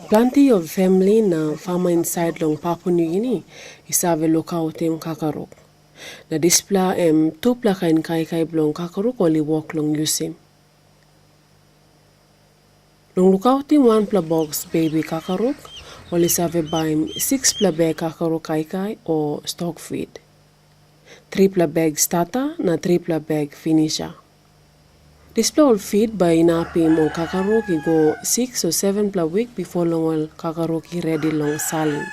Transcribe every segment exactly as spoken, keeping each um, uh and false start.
Planti ol famili na fama insait long Papua Nugini i save lukautim kakaruk. Na dispela em tupela kain kaikai bilong kakaruk ol i wok long yusim. Long lukautim wanpela boks bebi kakaruk, ol i save baim sikspela bek kakaruk kaikai o stok fid, tripela bek stata na tripela bek finisha. Dispela ol fid bai inapim ol kakaruk i go siks o sevenpela wik bipo long ol kakaruk i redi long salim.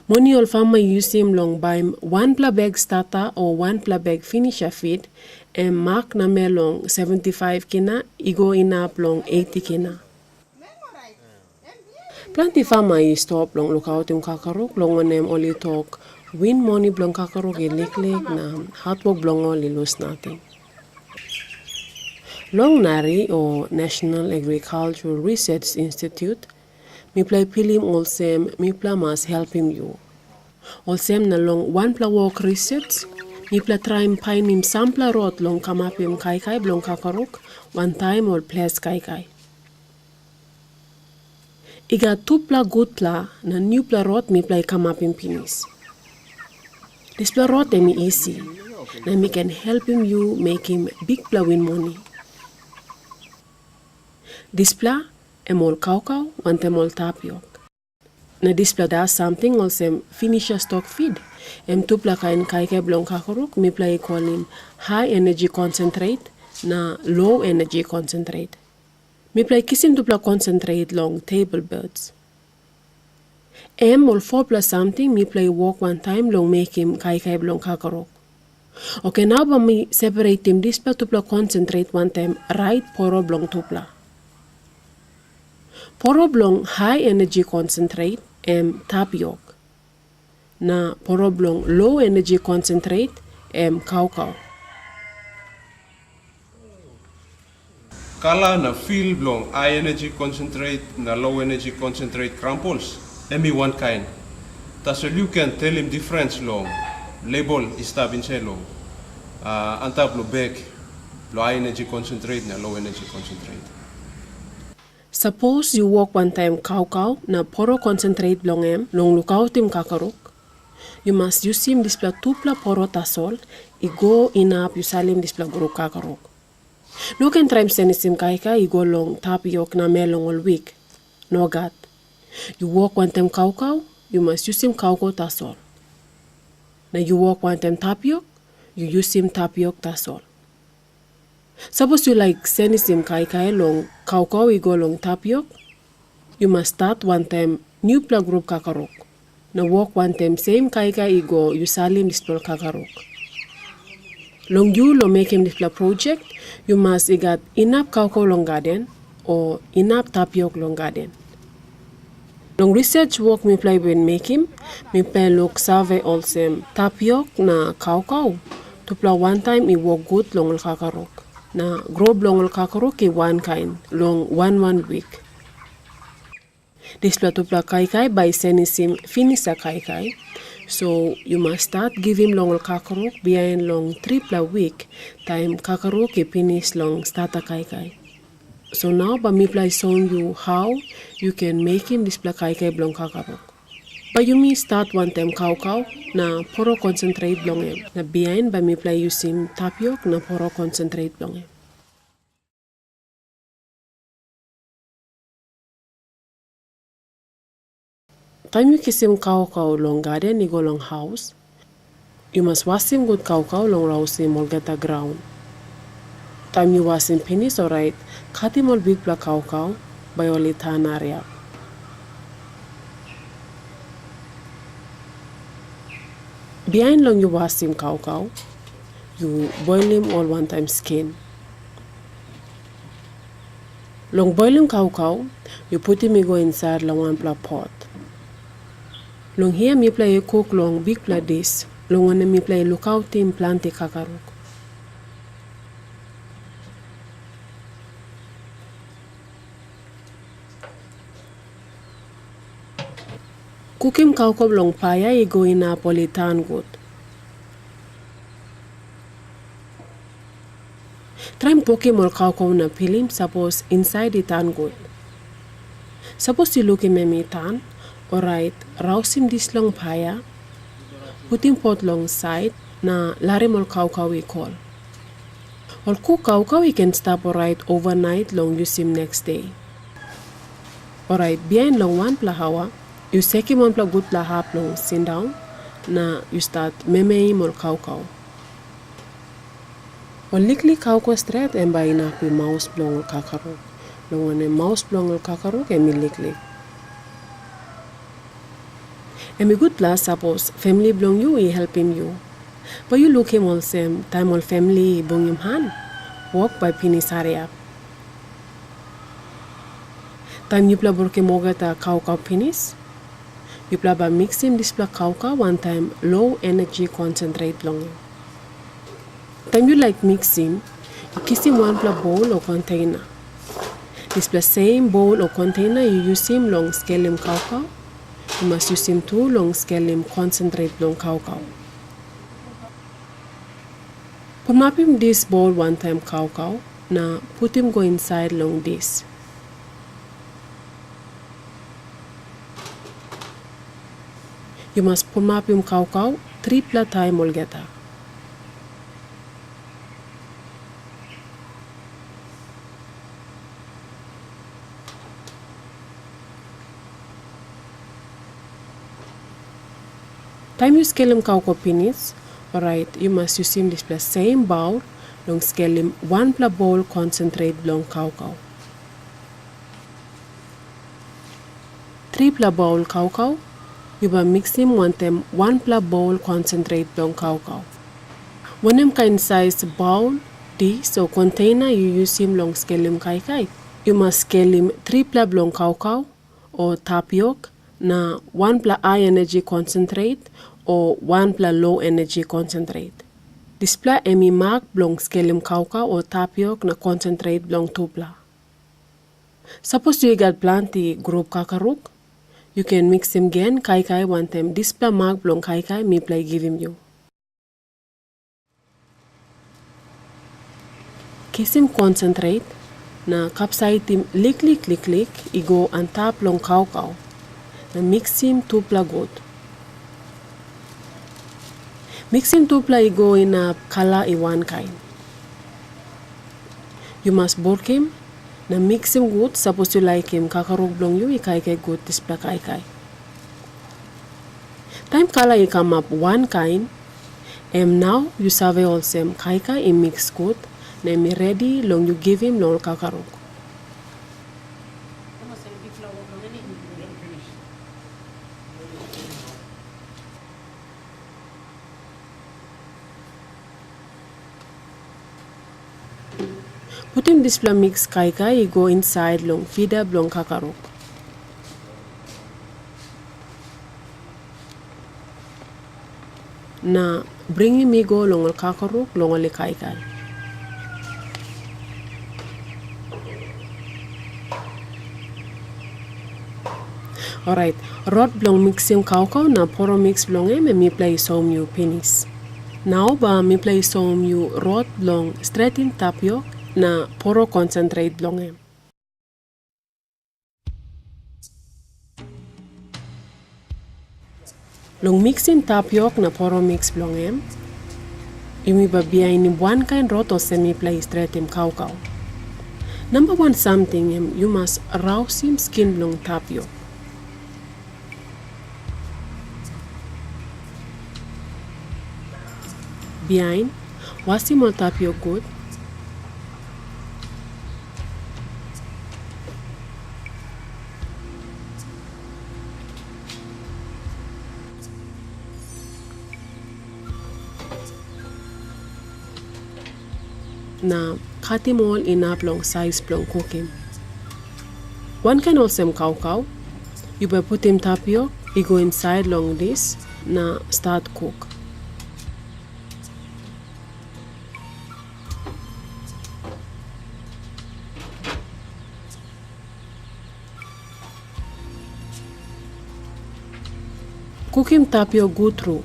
Moni ol fama i yusim long baim wanpela bek stata o wanpela bek finisha fid, em mak namel long seventy five kina i go inap long eighty kina. Planti fama i stop long lukautim kakaruk, long wanem, ol i tok, win moni bilong kakaruk i liklik na hatwok bilong ol i lus nating. Long nari o National Agricultural Research Institute, mipela i pilim olsem mipela mas helpim yu. Olsem na long wanpela wok research, mipela traim painim sampela rot long kamapim kaikai bilong kakaruk wantaim ol ples kaikai. I gat tupela gutpela na nupela rot mipela i kamapim pinis. Dispela rot em i isi, na em i ken helpim yu mekim bikpela win moni. Dispela em ol kaukau wantaim ol tapiok. Na dispela das samting olsem finisha stok fid, em tupela kain kaikai bilong kakaruk mipela i kolim high energy concentrate na low energy concentrate. Mipela i kisim tupela concentrate long table birds. Em ol fopela samting mipela i wok wantaim long mekim kaikai bilong kakaruk. Oke, nau bai mi separatim dispela tupela concentrate wantaim rait poro bilong tupela. Poro bilong high energy concentrate em tapiok, na poro bilong low energy concentrate em kaukau. Kala na fil bilong high energy concentrate na low energy concentrate crumbles, em i wankain. Tasol yu ken telim difrens long label i stap insait long, ah, antap long bek bilong high energy concentrate na low energy concentrate. Sapos yu wok wantaim kaukau na poro concentrate bilong em long lukautim kakaruk, yu mas yusim dispela tupela poro tasol i go inap yu salim dispela grup kakaruk. No ken traim senisim kaikai i go long tapiok namel long ol wik. Nogat. Yu wok wantaim kaukau, yu mas yusim kaukau tasol. Na yu wok wantaim tapiok, yu yusim tapiok tasol. Sapos yu laik senisim kaikai long kaukau i go long tapiok, yu mas stat wantaim nupela grup kakaruk, na wok wantaim sem kaikai i go yu salim dispela kakaruk. Long yu long mekim dispela projek, yu mas i gat inap kaukau long gaden, o inap tapiok long gaden. Long research wok mipela i bin mekim, mipela i luksave olsem tapiok na kaukau, tupela wantaim i wok gut long ol kakaruk, na gro bilong ol kakaruk i wankain long wan wan wik. Dispela tupela kaikai bai i senisim finisa kaikai, so yu mas stat givim long ol kakaruk bihain long tripela wik, taim kakaruk i pinis long stata kaikai. So nau bai mipela i soim yu hau yu ken mekim dispela kaikai bilong kakaruk. Bai yumi stat wantaim kaukau na poro konsentret bilong em, na bihain bai mipela i yusim tapiok na poro konsentret bilong em. Taim yu kisim kaukau long gaden i go long haus, yu mas wasim gut kaukau long rausim olgeta graun. Taim yu wasim pinis, orait katim ol bikpela kaukau, bai ol i tan hariap. Bihain long yu wasim kaukau, yu boilim ol wantaim skin. Long boilim kaukau, yu putim i go insait long wanpela pot. Long hia mipela i kuk long bikpela dis, long wanem, mipela i lukautim planti kakaruk. Kukim kaukau long paia i go inap ol i tan gut. Traim pokim ol kaukau na pilim sapos insait i tan gut. Sapos yu lukim em i tan, orait rausim dis long paia, putim pot long sait, na larim ol kaukau i kol. Ol kuk kaukau i ken stap orait overnight long yusim next day. Orait bihain long wanpela aua, yu sekim wanpela gutpela hap long sindaun, na yu stat memeim ol kaukau. Ol liklik kaukau stret em bai inapim maus bilong ol kakaruk, long wanem, maus bilong ol kakaruk em i liklik. Em i gutpela sapos famili bilong yu i helpim yu. Bai yu lukim olsem, taim ol famili i bungim han, wok bai pinis hariap. Taim yupela brukim olgeta kaukau pinis, yupela bai miksim dispela kaukau wantaim low energy concentrate bilong en. Taim yu laik miksim, yu kisim wanpela bowl o container. Dispela sem bowl o container yu yusim long skelim kaukau, yu mas yusim tu long skelim concentrate bilong kaukau. Pulapim dis bowl wantaim kaukau, na putim go insait long dis. Yu mas pulapim kaukau tripela taim olgeta. Taim yu skelim kaukau pinis, orait yu mas yusim dispela sem bowl long skelim wanpela bowl concentrate bilong kaukau. Tripela bowl kaukau, yu bai miksim wantaim wanpela bowl concentrate bilong kaukau. Wanem kain sais bowl, dis o container yu yusim long skelim kaikai, yu mas skelim tripela bilong kaukau o tapiok, na wanpela high energy concentrate o wanpela low energy concentrate. Dispela em i mak bilong skelim kaukau o tapiok na concentrate bilong tupela. Sapos yu i gat planti grup kakaruk, yu ken miksim gen kaikai wantaim dispela mak bilong kaikai mipela i givim yu. Kisim concentrate na kapsaitim liklik liklik i go antap long kaukau, na miksim tupela gut. Miksim tupela i go inap kala i wankain. Yu mas burkim na miksim gut sapos yu laikim kakaruk bilong yu i kaikai gut dispela kaikai. Taim kala i kamap wankain, em nau yu save olsem kaikai i miks gut na em i redi long yu givim long ol kakaruk. Putim dispela miks kaikai i go insait long fida bilong kakaruk. Na bringim i go long ol kakaruk long ol i kaikai. Orait, rot bilong miksim kaukau na poro miks bilong em, em mipela i soim yu pinis. Nau bai mipela i soim yu rot bilong stretim tapiok na poro konsentret bilong em. Long miksim tapiok na poro miks bilong em, yumi bai bihainim wankain rot olsem mipela i stretim kaukau. Namba wan samting em yu mas rausim skin bilong tapiok. Bihain, wasim ol tapiok gut. Na katim ol inap long sais bilong kukim. Wankain olsem kaukau, yu bai putim tapiok i go insait long dis na stat kuk. Kukim tapiok gut tru.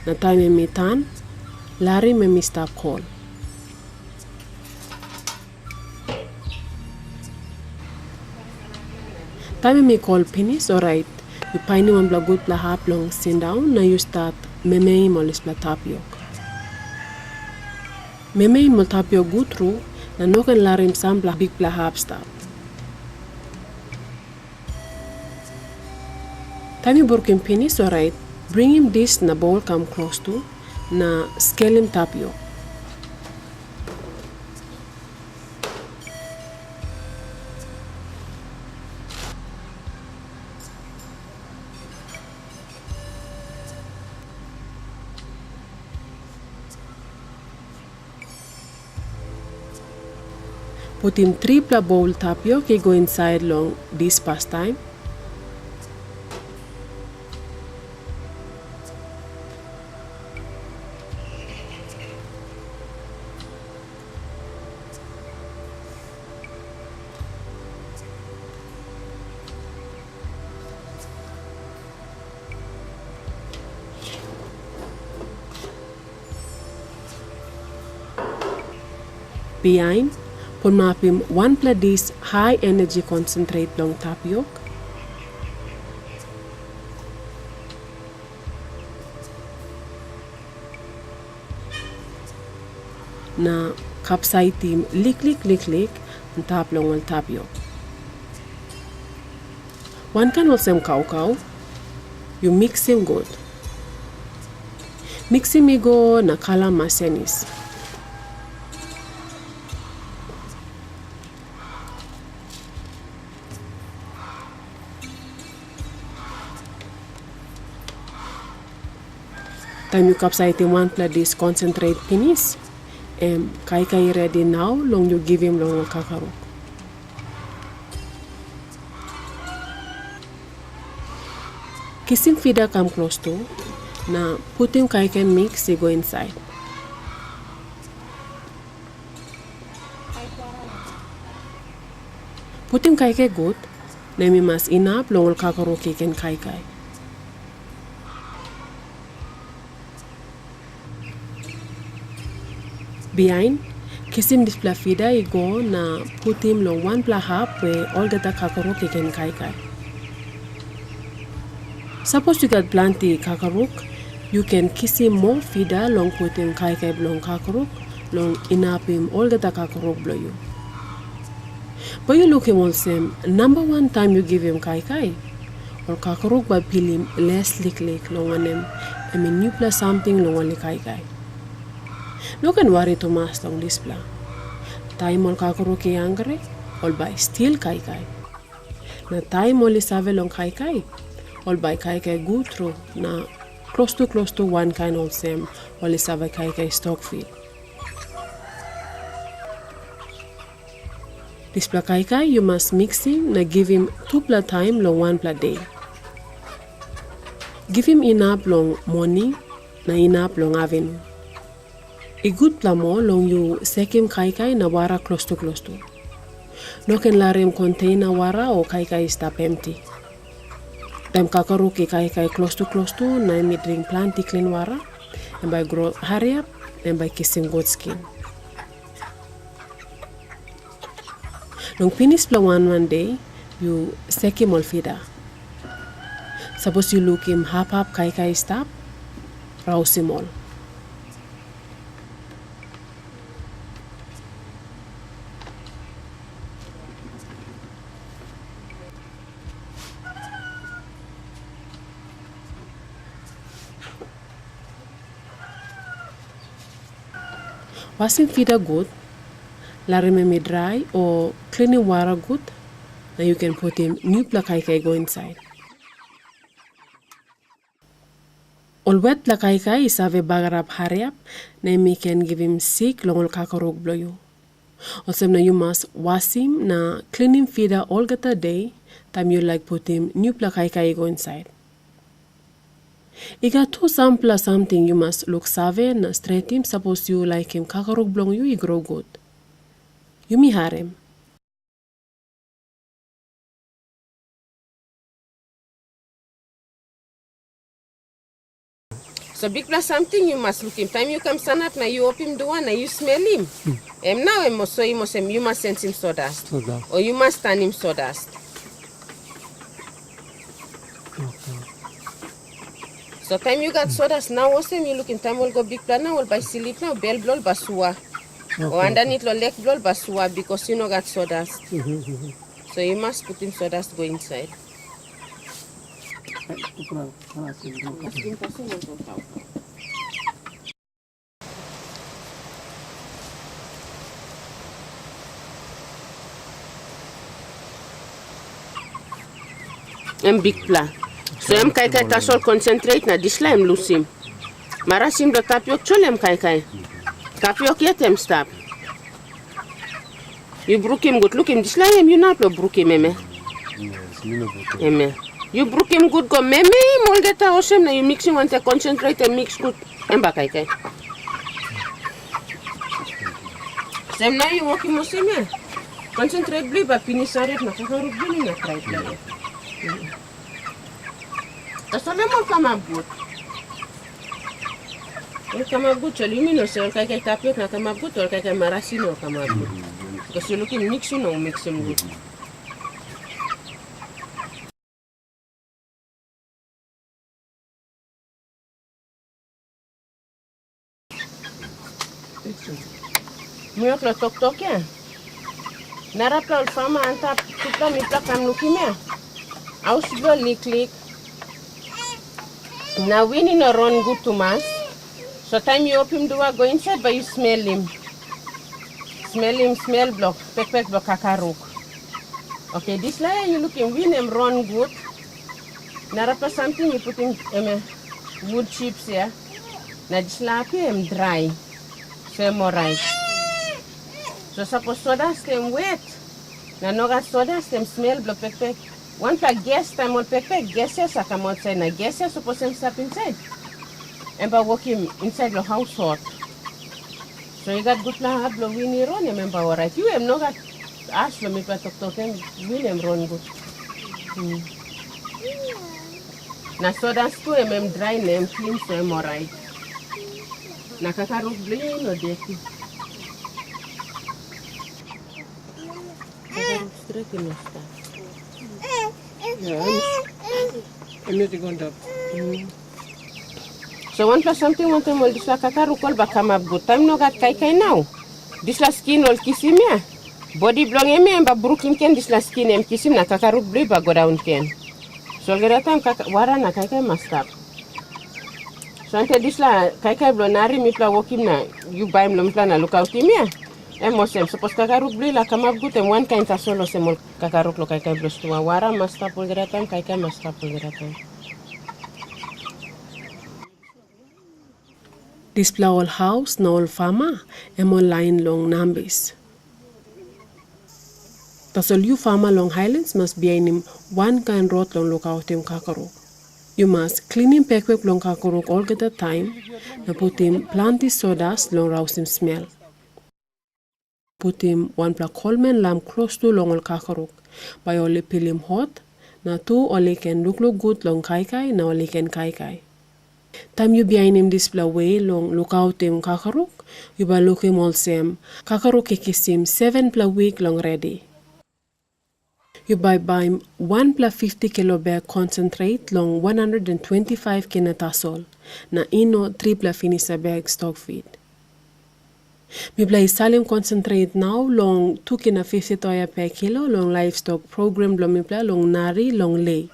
Na taim em i tan, Larim em i stap kol. Taim em i kol pinis, orait yu painim wanpela gutpela hap long sindaun na yu stat memeim ol dispela tapiok. Memeim ol tapiok gut tru, na no ken larim sampela bikpela hap stap. Taim yu brukim pinis, orait bringim dis na bol kam klostu, na skelim tapiok. Putim tripela bol tapiok i go insait long dis pastaim. Bihain, pulapim wanpela dis hai eneji konsentret bilong tapiok. Na kapsaitim liklik liklik antap long ol tapiok. Wankain olsem kaukau, yu miksim gut. Miksim i go na kala masenis. Taim yu kapsaitim wanpela dis konsentret pinis, em kaikai i redi nau long yu givim long ol kakaruk. Kisim fida kam klostu, na putim kaikai miks i go insait. Putim kaikai gut, na em i mas inap long ol kakaruk i ken kaikai. Bihain, kisim dispela fida i go na putim long wanpela hap we olgeta kakaruk i ken kaikai. Sapos yu gat planti kakaruk, yu ken kisim moa fida long putim kaikai bilong kakaruk long inapim olgeta kakaruk bilong yu. Bai yu lukim olsem, namba wan taim yu givim kaikai, ol kakaruk bai pilim les liklik, long wanem, em i nupela samting long ol i kaikai. No ken wari tumas long dispela. Taim ol kakaruk i hangre, ol bai stil kaikai. Na taim ol i save long kaikai, ol bai kaikai gut tru na klostu klostu wankain olsem ol i save kaikai stokfit. Dispela kaikai yu mas miksim na givim tupela taim long wanpela de. Givim inap long moning na inap long avinun. I gutpela moa long yu sekim kaikai na wara klostu klostu. No ken larim konteina wara o kaikai i stap empti. Taim kakaruk i kaikai klostu klostu na em i dring planti klin wara, em bai i gro hariap, na em bai i kisim gut skin. Long pinis bilong wan wan de, yu sekim ol fida. Sapos yu lukim hap hap kaikai i stap, rausim ol. Wasim fida gut, larim em i drai, o klinim wara gut, na yu ken putim nupela kaikai i go insait. Ol wetpela kaikai i save bagarap hariap, na em i ken givim sik long ol kakaruk bilong yu. Olsem na yu mas wasim na klinim fida olgeta de, taim yu laik putim nupela kaikai i go insait. I gat tu sampela samting yu mas luksave na stretim sapos yu laikim kakaruk bilong yu i gro gut. Yumi harim. So bikpela samting yu mas lukim, taim yu kam sanap na yu opim dua na yu smelim, em nau em soim olsem yu mas sensim sodas, sodas, o yu mas tanim sodas. Okay. So taim yu gat sodas nau olsem, yu lukim taim ol go bikpela nau, ol bai slip nau, bel bilong ol bai sua. O, okay, andanit long lek bilong ol bai sua, bikos yu no gat sodas. Mhm, mhm. So yu mas putim sodas go insait. Em bikpela. So em kaikai tasol, concentrate na dispela em lusim. Marasin bilong tapiok tasol em kaikai. Tapiok yet em stap. Yu brukim gut, lukim dispela em yu nap lo brukim em, eh? Yes, mi no brukim. Em, eh. Yu brukim gut go memeim olgeta olsem na yu miksim wantaim concentrate em miks gut, em bai kaikai. Sem na yu wokim olsem, eh? Concentrate bilong yu bai pinis aret na kakaruk bilong yu na trai bilong yu. Tasol em ol kamap gut. Ol kamap gut, tasol yumi no se ol kaikai tapiok na kamap gut, ol kaikai marasin ol kamap gut. Bikos yu lukim miks, yu no miksim gut. Mi wok long toktok ya. Narapela ol fama antap tupela mipela kam lukim ya. Haus bilong liklik. Na win i no ron gut tumas. So taim yu opim dua go insait bai yu smelim. Smelim smel bilong pekpek bilong kakaruk. Oke, dispela ya yu lukim win em ron gut. Narapela samting yu putim em wood chips ya. Na dispela api em drai. So em orait. So sapos sodas tem wet, na no gat sodas tem smel bilong pekpek. Wanpela ges taim ol pekpek, ges ya sa kam ausait na ges ya sapos em stap insait. Em bai wokim insait long haus hot. So i gat gutpela hap bilong win i ron em, em bai orait. Yu em no gat as long mipela toktok em win em ron gut. Hmm. Na sodas tu em, em drai na em klin so em orait. Na kakaruk bilong yu no deti. Kakaruk stret i no stap. Ya, em, em yet i go antap. Mm. So wanpela samting wantaim ol dispela kakaruk ol bai kamap gut. Taim no gat kaikai nau, dispela skin ol kisim ya, bodi bilong em ya, em bai brukim ken dispela skin em kisim na kakaruk bilong yu bai go daun ken. So olgeta taim kaka-, wara na kaikai mas stap. So ante dispela kaikai bilong nari mipela wokim na yu baim long mipela na lukautim ya, em olsem, sapos kakaruk bilong yu laik kamap gut, em wankain tasol olsem ol kakaruk long kaikai bilong stua, wara mas stap olgeta taim, kaikai mas stap olgeta taim. Dispela ol haus na ol fama, em ol lain long Nambis. Tasol yu fama long Highlands mas bihainim wankain rot long lukautim kakaruk. Yu mas klinim pekpek bilong kakaruk olgeta taim, na putim planti sodas long rausim smel. Putim wanpela kolmen lam klostu long ol kakaruk, bai ol i pilim hot, na tu ol i ken lukluk gut long kaikai na ol i ken kaikai. Taim yu bihainim dispela we long lukautim kakaruk, yu bai lukim olsem, kakaruk i kisim sevenpela wik long redi. Yu bai baim wanpela fifti kilo bek concentrate long one hundred and twenty-five kina tasol, na i no tripela finisa bek stok feed. Mipela i salim concentrate nau long tu kina fifti toea per kilo long livestock program bilong mipela long Nari long Lei.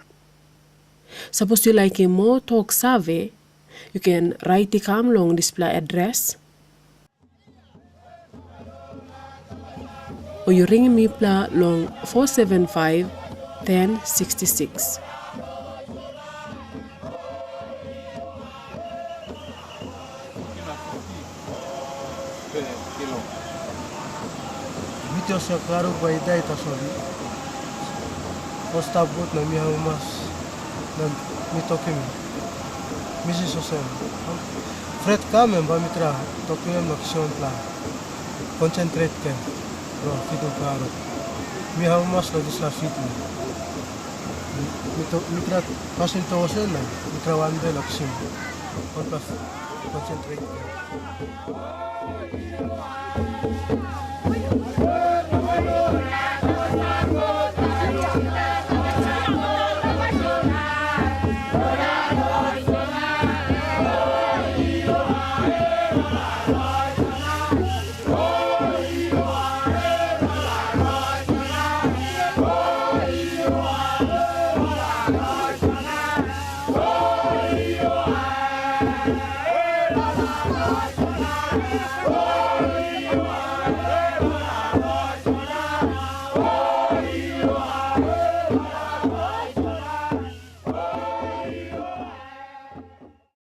Sapos yu laikim moa tok save, yu ken rait i kam long dispela adres. O yu ringim mipela long four seven five, ten sixty six. Mit olsem kakaruk bai i dai tasol. O stap gut na mi amamas na mi tokim mi. Mi sis olsem, Fred kam em bai mi tra tokim em na kisim wanpela konsentret ken long fitim kakaruk. Mi amamas long dispela fitim. Mi, mi tra pasim tok olsem na mi tra wanbel na kisim. Help us concentrate.